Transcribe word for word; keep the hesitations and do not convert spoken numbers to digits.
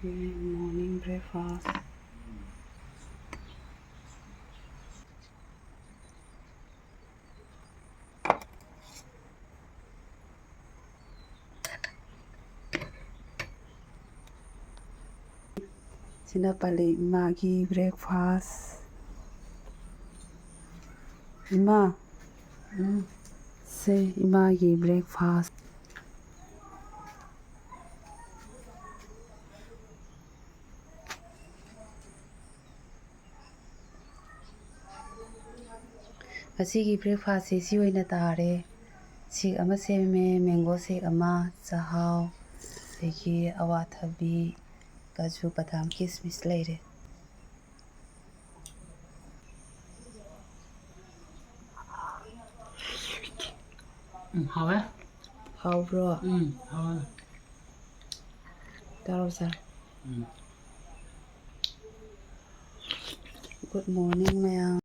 Morning breakfast. ꯁꯤꯅ ꯄꯥꯂꯤ ꯏꯃꯥꯒꯤ breakfast꯫ ꯏꯃꯥ, ꯎꯝ꯫ ꯁꯦ ꯏꯃꯥꯒꯤ breakfast꯫ ꯉꯁꯤꯒꯤ breakfastꯁꯦ ꯁꯤ ꯑꯣꯏꯅ ꯇꯥꯔꯦ꯫ Shake ꯑꯃ ꯁꯦꯝꯃꯦ, mango shake ꯑꯃ, ꯆꯥꯍꯥꯎ, ꯑꯗꯒꯤ ꯑꯋꯥꯊꯕꯤ, ꯀꯥꯖꯨ, ꯕꯗꯥꯝ, ꯀꯤꯁꯃꯤꯁ ꯂꯩꯔꯦ꯫ ꯎꯝ, ꯍꯥꯎꯋꯦ꯫ ꯍꯥꯎꯕ꯭ꯔꯣ? ꯎꯝ, ꯍꯥꯎꯋꯦ꯫ ꯆꯥꯔꯣ, ꯆꯥꯔꯣ꯫ ꯎꯝ꯫ Good morning, ꯃꯌꯥꯝ꯫